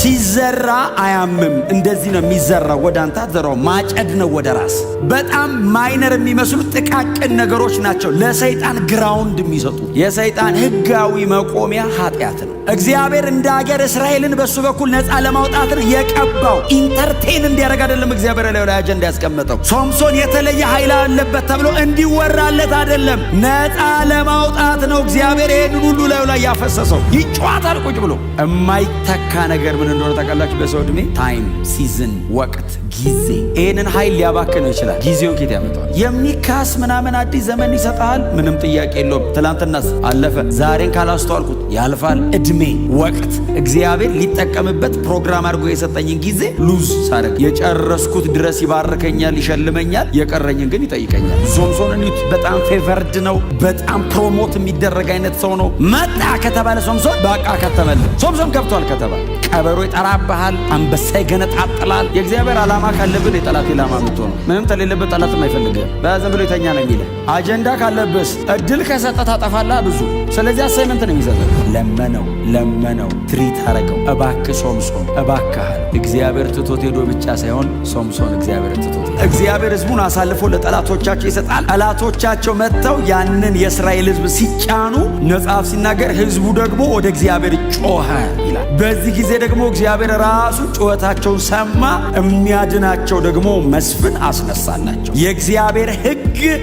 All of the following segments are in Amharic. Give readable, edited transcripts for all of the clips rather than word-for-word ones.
ሲዘራ አያምም። እንደዚህ ነው የሚዘራው። ወደ አንተ አትዘራው፣ ማጨድ ነው ወደ ራስ። በጣም minor የሚመስሉ ጥቃቅን ነገሮች ናቸው ለሰይጣን ground የሚሰጡ። የሰይጣን ህጋዊ መቆሚያ ኃጢአት ነው። እግዚአብሔር እንደ ሀገር እስራኤልን በሱ በኩል ነፃ ለማውጣት ነው የቀባው። Entertain እንዲያደርግ አይደለም እግዚአብሔር ላይ አጀንዳ ያስቀመጠው። ሶምሶን የተለየ ኃይል አለበት ተብሎ እንዲወራለት አይደለም፣ ነፃ ለማውጣት ነው እግዚአብሔር ይህንን ሁሉ ላዩ ላይ ያፈሰሰው። ይጫወታል ቁጭ ብሎ። የማይተካ ነገር ምን እንደሆነ ታውቃላችሁ? በሰው ዕድሜ time፣ season፣ ወቅት፣ ጊዜ። ይህንን ኃይል ሊያባክነው ይችላል። ጊዜውን ኬት ያመጣዋል? የሚካስ ምናምን አዲስ ዘመን ይሰጣል። ምንም ጥያቄ የለውም። ትላንትናስ አለፈ። ዛሬን ካላስተዋልኩት ያልፋል። እድሜ፣ ወቅት፣ እግዚአብሔር ሊጠቀምበት ፕሮግራም አድርጎ የሰጠኝን ጊዜ lose ሳደርግ የጨረስኩት ድረስ ይባርከኛል፣ ይሸልመኛል። የቀረኝን ግን ይጠይቀኛል። ሶምሶንን እዩት። በጣም favored ነው። በጣም promote የሚደረግ አይነት ሰው ነው። መጣ ከተባለ ሶምሶን በቃ ከተመለ ሶምሶን ገብቷል ከተባለ ቀበሮ ይጠራብሃል፣ አንበሳ ይገነጣጥላል። የእግዚአብሔር ዓላማ ካለብን የጠላት ኢላማ የምትሆነው ምንም ተሌለበት ጠላትም አይፈልግህም። በዝም ብሎ የተኛ ነው የሚልህ። አጀንዳ ካለብስ እድል ከሰጠ ታጠፋለህ ብዙ። ስለዚህ assignment ነው የሚሰጠህ። ለመነው ለመነው፣ treat አረገው። እባክህ ሶምሶን እባክህ። እግዚአብሔር ትቶት ሄዶ ብቻ ሳይሆን ሶምሶን እግዚአብሔር ትቶት፣ እግዚአብሔር ሕዝቡን አሳልፎ ለጠላቶቻቸው ይሰጣል። ጠላቶቻቸው መጥተው ያንን የእስራኤል ሕዝብ ሲጫኑ መጽሐፍ ሲናገር ሕዝቡ ደግሞ ወደ እግዚአብሔር ጮኸ ይላል። በዚህ ጊዜ ደግሞ እግዚአብሔር ራሱ ጩኸታቸውን ሰማ፣ የሚያድናቸው ደግሞ መስፍን አስነሳላቸው። የእግዚአብሔር ሕግ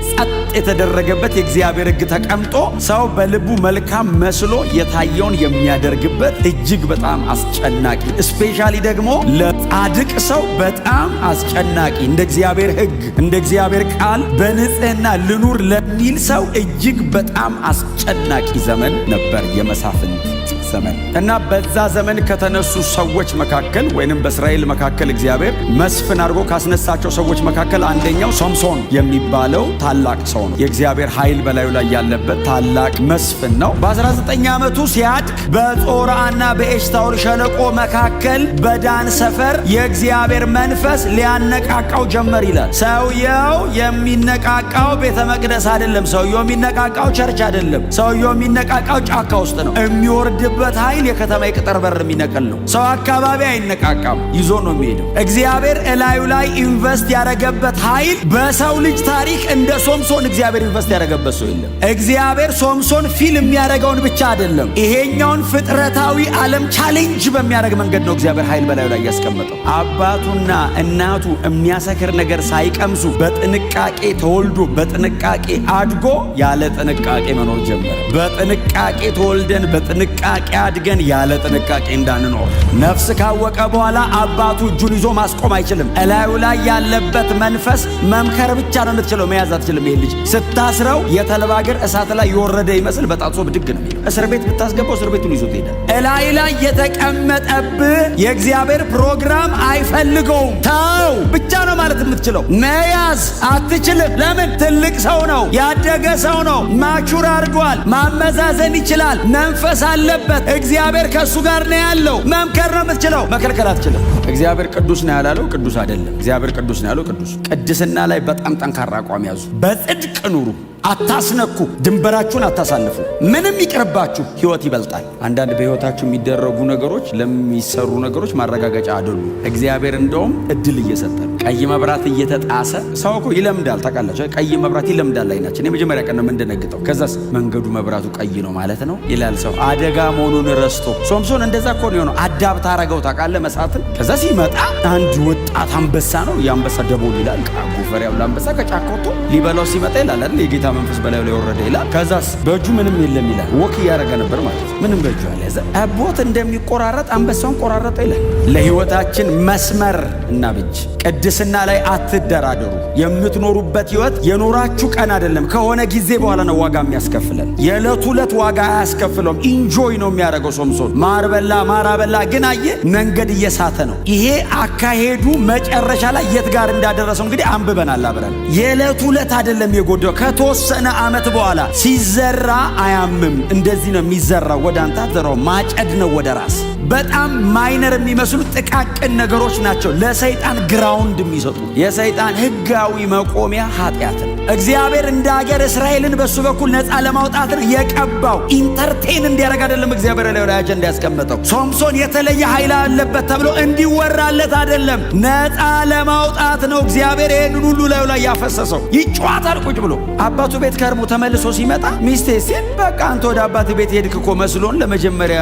ጸጥ የተደረገበት፣ የእግዚአብሔር ሕግ ተቀምጦ ሰው በልቡ መልካም መስሎ የታየውን የሚያደርግበት እጅግ በጣም አስጨናቂ፣ especially ደግሞ ለጻድቅ ሰው በጣም አስጨናቂ፣ እንደ እግዚአብሔር ሕግ እንደ እግዚአብሔር ቃል በንጽህና ልኑር ለሚል ሰው እጅግ በጣም አስጨናቂ ዘመን ነበር የመሳፍንት ዘመን። እና በዛ ዘመን ከተነሱ ሰዎች መካከል ወይንም በእስራኤል መካከል እግዚአብሔር መስፍን አድርጎ ካስነሳቸው ሰዎች መካከል አንደኛው ሶምሶን የሚባለው ታላቅ ሰው ነው። የእግዚአብሔር ኃይል በላዩ ላይ ያለበት ታላቅ መስፍን ነው። በ19 ዓመቱ ሲያድግ በጾርዓና በኤሽታኦል ሸለቆ መካከል በዳን ሰፈር የእግዚአብሔር መንፈስ ሊያነቃቃው ጀመር ይላል። ሰውየው የሚነቃቃው ቤተ መቅደስ አይደለም። ሰውየው የሚነቃቃው church አይደለም። ሰውየው የሚነቃቃው ጫካ ውስጥ ነው። የሚወርድበት ኃይል የከተማ የቅጥር በር የሚነቅል ነው። ሰው አካባቢ አይነቃቃም፣ ይዞ ነው የሚሄደው። እግዚአብሔር እላዩ ላይ invest ያደረገበት ኃይል በሰው ልጅ ታሪክ እንደ ሶምሶን እግዚአብሔር invest ያደረገበት ሰው የለም። እግዚአብሔር ሶምሶን feel የሚያደርገውን ብቻ አይደለም፣ ይሄኛውን ፍጥረታዊ ዓለም challenge በሚያደርግ መንገድ ነው እግዚአብሔር ኃይል በላዩ ላይ ያስቀመጠው። አባቱና እናቱ የሚያሰክር ነገር ሳይቀምሱ በጥንቃቄ ተወልዶ በጥንቃቄ አድጎ ያለ ጥንቃቄ መኖር ጀመረ። በጥንቃቄ ተወልደን በጥንቃቄ አድገን ያለ ጥንቃቄ እንዳንኖር። ነፍስ ካወቀ በኋላ አባቱ እጁን ይዞ ማስቆም አይችልም። እላዩ ላይ ያለበት መንፈስ መምከር ብቻ ነው የምትችለው፣ መያዝ አትችልም። ይሄ ልጅ ስታስረው የተልባ እግር እሳት ላይ የወረደ ይመስል በጣጥሶ ብድግ ነው የሚለው። እስር ቤት ብታስገባው እስር ቤቱን ይዞት ይሄዳል። እላይ ላይ የተቀመጠብህ የእግዚአብሔር ፕሮግራም አይፈልገውም። ተው ብቻ ነው ማለት የምትችለው፣ መያዝ አትችልም። ለምን? ትልቅ ሰው ነው፣ ያደገ ሰው ነው፣ mature አድርጓል፣ ማመዛዘን ይችላል፣ መንፈስ አለበት። እግዚአብሔር ከእሱ ጋር ነው ያለው። መምከር ነው የምትችለው፣ መከልከል አትችልም። እግዚአብሔር ቅዱስ ነው ያላለው ቅዱስ አይደለም። እግዚአብሔር ቅዱስ ነው ያለው ቅዱስ። ቅድስና ላይ በጣም ጠንካራ አቋም ያዙ። በጽድቅ ኑሩ። አታስነኩ፣ ድንበራችሁን አታሳልፉ። ምንም ይቅርባችሁ፣ ህይወት ይበልጣል። አንዳንድ በህይወታችሁ የሚደረጉ ነገሮች ለሚሰሩ ነገሮች ማረጋገጫ አይደሉም። እግዚአብሔር እንደውም እድል እየሰጠ ነው። ቀይ መብራት እየተጣሰ ሰው እኮ ይለምዳል። ታውቃላችሁ፣ ቀይ መብራት ይለምዳል አይናችን። የመጀመሪያ ቀን ነው የምንደነግጠው። ከዛስ መንገዱ መብራቱ ቀይ ነው ማለት ነው ይላል ሰው አደጋ መሆኑን ረስቶ። ሶምሶን እንደዛ እኮ ነው የሆነው። Adapt አረገው ታውቃለህ መሳትን። ከዛ ሲመጣ አንድ ወጣት አንበሳ ነው፣ የአንበሳ ደቦል ይላል። ጎፈሬ ያለው አንበሳ ከጫካ ወጥቶ ሊበላው ሲመጣ ይላል አይደል የጌታ መንፈስ በላዩ ላይ ወረደ ይላል። ከዛስ በእጁ ምንም የለም ይላል። Walk እያደረገ ነበር ማለት ነው። ምንም በእጁ አልያዘ። ጠቦት እንደሚቆራረጥ አንበሳውን ቆራረጠ ይላል። ለህይወታችን መስመር እናብጅ። ቅድስና ላይ አትደራደሩ። የምትኖሩበት ህይወት የኖራችሁ ቀን አይደለም፣ ከሆነ ጊዜ በኋላ ነው ዋጋ የሚያስከፍለን። የዕለቱ ዕለት ዋጋ አያስከፍለውም። Enjoy ነው የሚያደርገው። ሶምሶን ማር በላ ማር አበላ፣ ግን አየ መንገድ እየሳተ ነው። ይሄ አካሄዱ መጨረሻ ላይ የት ጋር እንዳደረሰው እንግዲህ አንብበናል አብረን። የዕለቱ ዕለት አይደለም የጎዳው፣ ከተወሰነ ዓመት በኋላ። ሲዘራ አያምም። እንደዚህ ነው የሚዘራው። ወደ አንተ አትዘራው፣ ማጨድ ነው ወደ ራስ። በጣም minor የሚመስሉ ጥቃቅን ነገሮች ናቸው ለሰይጣን ground የሚሰጡ። የሰይጣን ህጋዊ መቆሚያ ኃጢአት ነው። እግዚአብሔር እንደ ሀገር እስራኤልን በሱ በኩል ነፃ ለማውጣት ነው የቀባው። Entertain እንዲያደርግ አይደለም እግዚአብሔር ላይ አጀንዳ ያስቀመጠው። ሶምሶን የተለየ ኃይል አለበት ተብሎ እንዲወራለት አይደለም፣ ነፃ ለማውጣት ነው እግዚአብሔር ይህንን ሁሉ ላዩ ላይ ያፈሰሰው። ይጫወታል ቁጭ ብሎ። አባቱ ቤት ከርሞ ተመልሶ ሲመጣ ሚስቴ ሲል፣ በቃ አንተ ወደ አባት ቤት ሄድክ እኮ መስሎን ለመጀመሪያ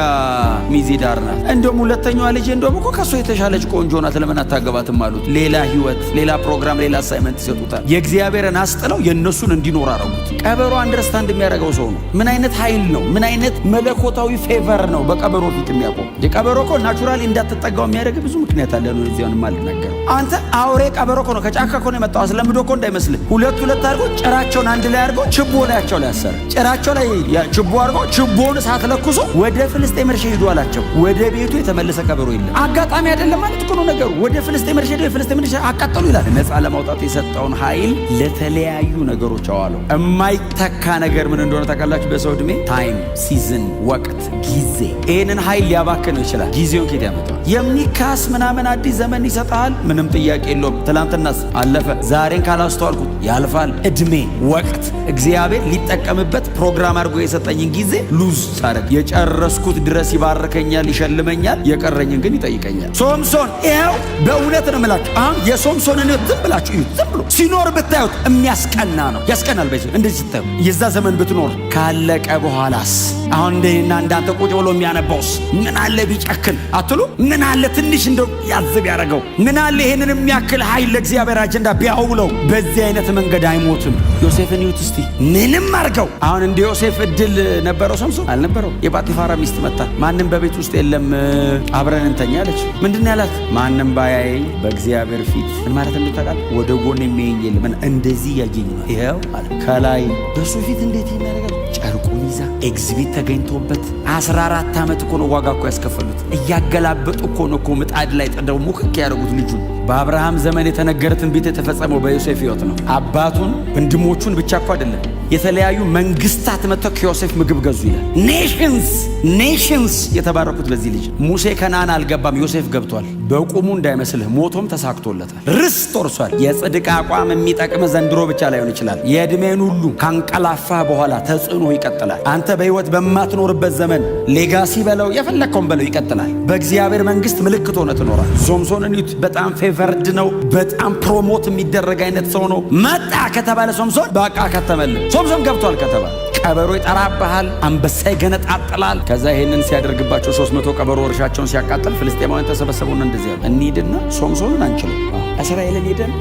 ሚዜ ዳርናት። እንደውም ሁለተኛዋ ልጅ እንደውም እኮ ከሷ የተሻለች ቆንጆ ናት፣ ለምን አታገባትም አሉት። ሌላ ህይወት፣ ሌላ ፕሮግራም፣ ሌላ assignment ይሰጡታል። የእግዚአብሔርን አስጥለው የእነሱን እንዲኖር አረጉት። ቀበሮ understand የሚያደርገው ሰው ነው። ምን አይነት ኃይል ነው? ምን አይነት መለኮታዊ favor ነው በቀበሮ ፊት የሚያቆም? የቀበሮ እኮ naturally እንዳትጠጋው የሚያደርግ ብዙ ምክንያት አለ ነው። እዚያውን አልናገረው። አንተ አውሬ ቀበሮ እኮ ነው፣ ከጫካ እኮ ነው የመጣው። አስለምዶ እኮ እንዳይመስልህ። ሁለት ሁለት አድርጎ ጭራቸውን አንድ ላይ አድርጎ ችቦ ላያቸው ላይ ያሰረ፣ ጭራቸው ላይ ችቦ አድርጎ ችቦውን እሳት ለኩሶ ወደ ፍልስጤም እርሻ ሂዱ አላቸው። ወደ ቤቱ የተመለሰ ቀበሮ የለም። አጋጣሚ አይደለም ማለት እኮ ነው ነገሩ። ወደ ፍልስጤም እርሻ ሄደው የፍልስጤም እርሻ አቃጠሉ ይላል። ነፃ ለማውጣት የሰጠውን ኃይል ለተለያዩ ነገሮች አዋለው። የማይተካ ነገር ምን እንደሆነ ታውቃላችሁ? በሰው ዕድሜ time፣ season፣ ወቅት፣ ጊዜ። ይህንን ኃይል ሊያባክነው ይችላል። ጊዜውን ኬት ያመጣዋል? የሚካስ ምናምን አዲስ ዘመን ይሰጥሃል። ምንም ጥያቄ የለውም። ትላንትናስ አለፈ። ዛሬን ካላስተዋልኩት ያልፋል። እድሜ፣ ወቅት፣ እግዚአብሔር ሊጠቀምበት ፕሮግራም አድርጎ የሰጠኝን ጊዜ lose ሳደርግ የጨረስኩት ድረስ ይባርከኛል፣ ይሸልመኛል። የቀረኝን ግን ይጠይቀኛል። ሶምሶን ይኸው በእውነት ነው የምላችሁ። አሁን የሶምሶንን ሕይወት ዝም ብላችሁ እዩት። ዝም ብሎ ሲኖር ብታዩት የሚያስቀና ነው። ያስቀናል። በዚህ እንደዚህ ስታዩ የዛ ዘመን ብትኖር፣ ካለቀ በኋላስ አሁን እንደና እንዳንተ ቁጭ ብሎ የሚያነባውስ ምን አለ ቢጨክን አትሉ? ምን አለ ትንሽ እንደው ያዝ ቢያደርገው? ምን አለ ይሄንን የሚያክል ኃይል ለእግዚአብሔር አጀንዳ ቢያውለው? በዚህ አይነት መንገድ አይሞትም። ዮሴፍን እዩት እስቲ፣ ምንም አድርገው። አሁን እንደ ዮሴፍ እድል ነበረው ሶምሶን? አልነበረው። የጳጢፋራ ሚስት መጣ። ማንም በቤት ውስጥ የለም፣ አብረን እንተኛ አለች። ምንድን ያላት? ማንም ባያየኝ በእግዚአብሔር ፊት ምን ማለት እንደታውቃል? ወደ ጎን የሚያየኝ የለም፣ እንደዚህ ያየኝ ነው። ይኸው አለ ከላይ በሱ ፊት እንዴት ይናደርጋል? ጨርቁን ይዛ exhibit ተገኝቶበት 14 ዓመት እኮ ነው ዋጋ እኮ ያስከፈሉት። እያገላበጡ እኮ ነው እኮ ምጣድ ላይ ጥደው ሙክክ ያደረጉት ልጁን። በአብርሃም ዘመን የተነገረ ትንቢት የተፈጸመው በዮሴፍ ሕይወት ነው። አባቱን ወንድሞቹን ብቻ እኮ አይደለም፣ የተለያዩ መንግስታት መጥተው ከዮሴፍ ምግብ ገዙ ይላል። Nations, nations የተባረኩት በዚህ ልጅ። ሙሴ ከነዓን አልገባም፣ ዮሴፍ ገብቷል። በቁሙ እንዳይመስልህ ሞቶም ተሳክቶለታል። ርስት ወርሷል። የጽድቅ አቋም የሚጠቅም ዘንድሮ ብቻ ላይሆን ይችላል። የዕድሜን ሁሉ ካንቀላፋ በኋላ ተጽዕኖ ይቀጥላል። አንተ በሕይወት በማትኖርበት ዘመን legacy በለው የፈለግከውን በለው ይቀጥላል። በእግዚአብሔር መንግስት ምልክት ሆነ ትኖራል። ሶምሶንን እዩት። በጣም favored ነው። በጣም promote የሚደረግ አይነት ሰው ነው። መጣ ከተባለ ሶምሶን በቃ ከተመለ፣ ሶምሶን ገብቷል ከተባለ ቀበሮ ይጠራብሃል፣ አንበሳ ይገነጣጥላል። ከዛ ይሄንን ሲያደርግባቸው 300 ቀበሮ እርሻቸውን ሲያቃጥል ፍልስጤማውያን ተሰበሰቡና እንደዚህ ያሉ፣ እንሂድና ሶምሶንን አንችለው፣ እስራኤልን ሄደን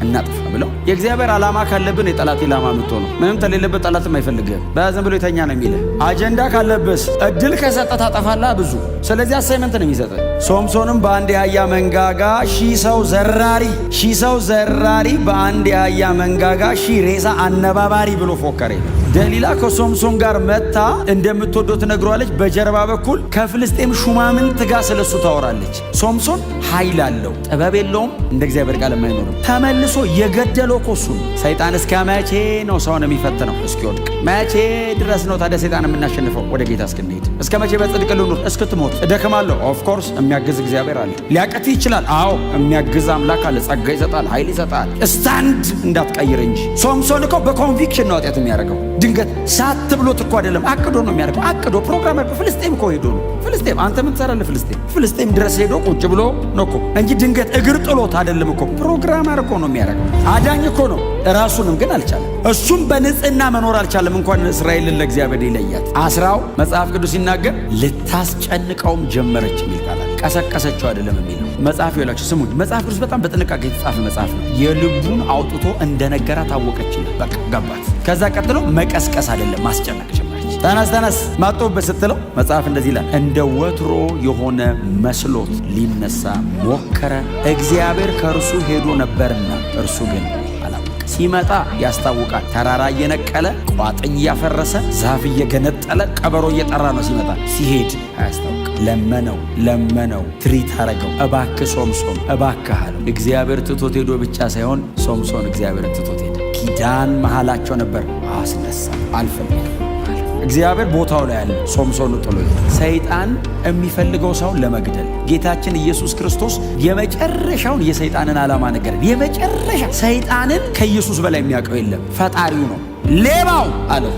እናጥፋ ብለው። የእግዚአብሔር ዓላማ ካለብን የጠላት ኢላማ የምትሆነው፣ ምንም ተሌለበት ጠላትም አይፈልግህም። በዝም ብሎ የተኛ ነው የሚልህ። አጀንዳ ካለብስ እድል ከሰጠ ታጠፋላ ብዙ። ስለዚህ assignment ነው የሚሰጥህ። ሶምሶንም በአንድ የአህያ መንጋጋ 1,000 ሰው ዘራሪ፣ 1,000 ሰው ዘራሪ፣ በአንድ የአህያ መንጋጋ 1,000 ሬሳ አነባባሪ ብሎ ፎከረ። ደሊላ ከሶምሶን ጋር መታ እንደምትወደው ትነግረዋለች። በጀርባ በኩል ከፍልስጤም ሹማምንት ጋር ስለሱ ታወራለች። ሶምሶን ኃይል አለው፣ ጥበብ የለውም፣ እንደ እግዚአብሔር ቃል አይኖርም። ተመልሶ የገደለው እኮ እሱ ነው። ሰይጣን እስከ መቼ ነው ሰውን የሚፈትነው? እስኪወድቅ። መቼ ድረስ ነው ታዲያ ሰይጣን የምናሸንፈው? ወደ ጌታ እስክንሄድ። እስከ መቼ በጽድቅ ልኑር? እስክትሞት። እደክማለሁ። Of course የሚያግዝ እግዚአብሔር አለ። ሊያቅት ይችላል። አዎ፣ የሚያግዝ አምላክ አለ። ጸጋ ይሰጣል፣ ኃይል ይሰጣል። Stand እንዳትቀይር እንጂ። ሶምሶን እኮ በ conviction ነው ኃጢአት የሚያደርገው። ድንገት ሳት ብሎት እኮ አይደለም፣ አቅዶ ነው የሚያደርገው። አቅዶ ፕሮግራም ፍልስጤም እኮ ሄዶ ነው። ፍልስጤም አንተ ምን ትሰራለህ? ፍልስጤም ፍልስጤም ድረስ ሄዶ ቁጭ ብሎ ነው እኮ እንጂ ድንገት እግር ጥሎት አይደለም እኮ፣ ፕሮግራም አድርጎ ነው የሚያደርገው። አዳኝ እኮ ነው። ራሱንም ግን አልቻለም። እሱም በንጽህና መኖር አልቻለም። እንኳን እስራኤልን ለእግዚአብሔር ሊለያት። አስራው መጽሐፍ ቅዱስ ሲናገር ልታስጨንቀውም ጀመረች የሚል ቃል አለ። ቀሰቀሰችው አይደለም የሚለው መጽሐፍ። ይላችሁ ስሙኝ። መጽሐፍ ቅዱስ በጣም በጥንቃቄ የተጻፈ መጽሐፍ ነው። የልቡን አውጥቶ እንደነገራት አወቀች። በቃ ገባት። ከዛ ቀጥሎ መቀስቀስ አይደለም ማስጨነቅ ጀመረች። ተነስ ተነስ መጡብህ ስትለው መጽሐፍ እንደዚህ ይላል፣ እንደ ወትሮ የሆነ መስሎት ሊነሳ ሞከረ። እግዚአብሔር ከእርሱ ሄዶ ነበርና እርሱ ግን አላወቀም። ሲመጣ ያስታውቃል። ተራራ እየነቀለ፣ ቋጥኝ እያፈረሰ፣ ዛፍ እየገነጠለ፣ ቀበሮ እየጠራ ነው ሲመጣ። ሲሄድ አያስታውቅም። ለመነው ለመነው፣ treat አረገው። እባክህ ሶምሶን እባክህ አለው። እግዚአብሔር ትቶት ሄዶ ብቻ ሳይሆን ሶምሶን እግዚአብሔርን ትቶት ሄደ። ኪዳን መሃላቸው ነበር። አስነሳ፣ አልፈልግም። እግዚአብሔር ቦታው ላይ አለ። ሶምሶን ጥሎ ሰይጣን የሚፈልገው ሰውን ለመግደል። ጌታችን ኢየሱስ ክርስቶስ የመጨረሻውን የሰይጣንን ዓላማ ነገረን። የመጨረሻ ሰይጣንን ከኢየሱስ በላይ የሚያውቀው የለም። ፈጣሪው ነው። ሌባው አለው።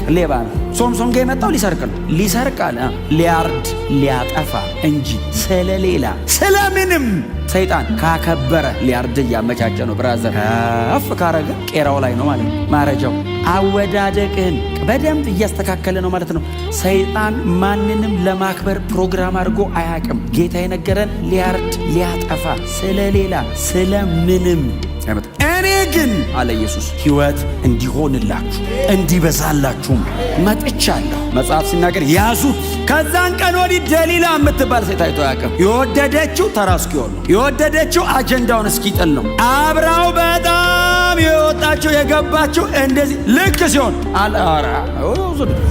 ሌባ ነው። ሶምሶን ጋር የመጣው ሊሰርቅ ነው። ሊሰርቅ አለ፣ ሊያርድ ሊያጠፋ እንጂ ስለሌላ ስለምንም። ሰይጣን ካከበረ ሊያርድ እያመቻቸ ነው። Brother፣ ከፍ ካረገ ቄራው ላይ ነው ማለት ነው ማረጃው። አወዳደቅህን በደንብ እያስተካከለ ነው ማለት ነው። ሰይጣን ማንንም ለማክበር ፕሮግራም አድርጎ አያውቅም። ጌታ የነገረን ሊያርድ ሊያጠፋ ስለሌላ ስለምንም አይመጣም። እኔ ግን አለ ኢየሱስ ሕይወት እንዲሆንላችሁ እንዲበዛላችሁም መጥቻለሁ። መጽሐፍ ሲናገር ያዙት። ከዛን ቀን ወዲህ ደሊላ የምትባል ሴት አይቶ አያውቅም። የወደደችው ተራ እስኪሆን ነው። የወደደችው አጀንዳውን እስኪጥል ነው። አብራው በጣም የወጣችው የገባችው እንደዚህ ልክ ሲሆን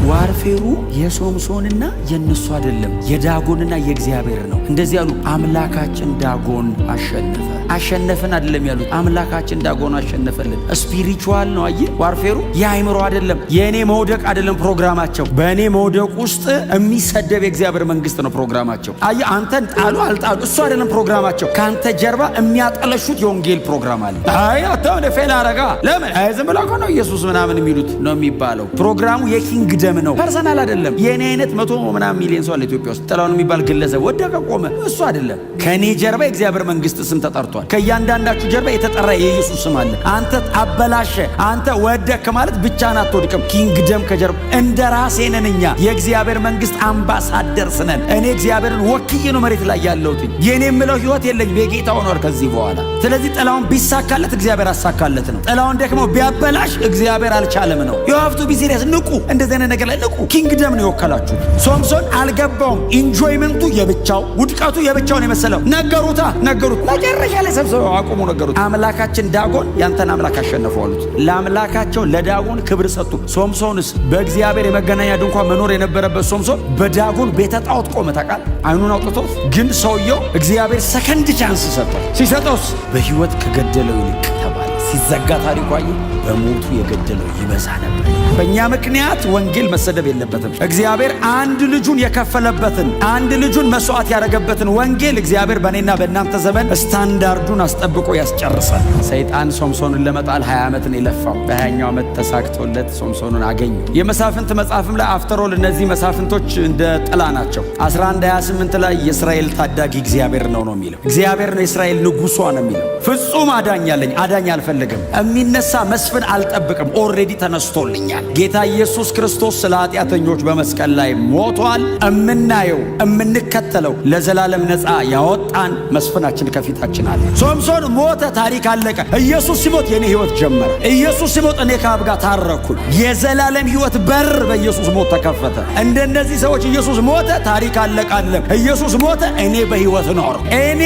warfare ኡ የሶምሶንና የእነሱ አይደለም፣ የዳጎንና የእግዚአብሔር ነው። እንደዚህ ያሉ አምላካችን ዳጎን አሸነፈ። አሸነፍን አይደለም ያሉት፣ አምላካችን ዳጎን አሸነፈልን። Spiritual ነው። አየህ፣ warfare ኡ የአይምሮ አይደለም፣ የእኔ መውደቅ አይደለም ፕሮግራማቸው። በእኔ መውደቅ ውስጥ የሚሰደብ የእግዚአብሔር መንግስት ነው ፕሮግራማቸው። አየህ፣ አንተን ጣሉ አልጣሉ እሱ አይደለም ፕሮግራማቸው። ከአንተ ጀርባ የሚያጠለሹት የወንጌል ፕሮግራም አለ። አይ አታ fail አረጋ ለምን? አይ ዝም ብሎ እኮ ነው ኢየሱስ ምናምን የሚሉት ነው የሚባለው። ፕሮግራሙ የ kingdom ነው፣ personal አይደለም። የእኔ አይነት መቶ ምናምን ሚሊዮን ሰው አለ ኢትዮጵያ ውስጥ። ጥላሁን የሚባል ግለሰብ ወደቀ ቆመ፣ እሱ አይደለም። ከእኔ ጀርባ የእግዚአብሔር መንግስት ስም ተጠርቷል። ከእያንዳንዳችሁ ጀርባ የተጠራ የኢየሱስ ስም አለ። አንተ አበላሸ፣ አንተ ወደክ ማለት ብቻህን አትወድቅም። Kingdom ከጀርባ። እንደ ራሴ ነን እኛ የእግዚአብሔር መንግስት ambassadors ነን። እኔ እግዚአብሔርን ወክዬ ነው መሬት ላይ ያለሁት። የእኔ የምለው ህይወት የለኝም፣ የጌታ ሆኗል ከዚህ በኋላ። ስለዚህ ጥላሁን ቢሳካለት እግዚአብሔር አሳካለት ነው። ጥላሁን ደግሞ ቢያበላሽ እግዚአብሔር አልቻለም ነው። You have to be serious። ንቁ፣ እንደዚህ አይነት ነገር ላይ ንቁ። Kingdom ነው የወከላችሁት። ሶምሶን አልገባውም። Enjoyment ኡ የብቻው፣ ውድቀቱ የብቻውን የመሰለው ነገሩታ ነገሩት። መጨረሻ ላይ ሰብስበው አቁሙ ነገሩት። አምላካችን ዳጎን ያንተን አምላክ አሸነፈው አሉት። ለአምላካቸው ለዳጎን ክብር ሰጡ። ሶምሶንስ በእግዚአብሔር የመገናኛ ድንኳን መኖር የነበረበት ሶምሶን በዳጎን ቤተ ጣዖት ቆመ። ታውቃለህ? አይኑን አውጥቶት ግን ሰውየው እግዚአብሔር second chance ሰጠው። ሲሰጠውስ በህይወት ከገደለው ይልቅ ተባለ። ሲዘጋ ታሪኩ አየህ፣ በሞቱ የገደለው ይበዛ ነበር። በእኛ ምክንያት ወንጌል መሰደብ የለበትም። እግዚአብሔር አንድ ልጁን የከፈለበትን፣ አንድ ልጁን መስዋዕት ያደረገበትን ወንጌል እግዚአብሔር በእኔና በእናንተ ዘመን ስታንዳርዱን አስጠብቆ ያስጨርሳል። ሰይጣን ሶምሶንን ለመጣል 20 ዓመት ነው የለፋው። በ20ኛው ዓመት ተሳክቶለት ሶምሶንን አገኘ። የመሳፍንት መጽሐፍም ላይ after all እነዚህ መሳፍንቶች እንደ ጥላ ናቸው። 11 28 ላይ የእስራኤል ታዳጊ እግዚአብሔር ነው ነው የሚለው። እግዚአብሔር ነው የእስራኤል ንጉሷ ነው የሚለው። ፍጹም አዳኝ አለኝ፣ አዳኝ አልፈልግም። የሚነሳ መስፍን አልጠብቅም። Already ተነስቶልኛል። ጌታ ኢየሱስ ክርስቶስ ስለ ኃጢአተኞች በመስቀል ላይ ሞቷል። እምናየው የምንከተለው ለዘላለም ነፃ ያወጣን መስፍናችን ከፊታችን አለ። ሶምሶን ሞተ፣ ታሪክ አለቀ። ኢየሱስ ሲሞት የኔ ህይወት ጀመረ። ኢየሱስ ሲሞት እኔ ከአብ ጋር ታረኩኝ። የዘላለም ህይወት በር በኢየሱስ ሞት ተከፈተ። እንደነዚህ ሰዎች ኢየሱስ ሞተ፣ ታሪክ አለቀ አይደለም። ኢየሱስ ሞተ፣ እኔ በህይወት ኖርኩ። እኔ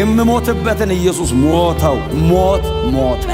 የምሞትበትን ኢየሱስ ሞተው፣ ሞት ሞተ።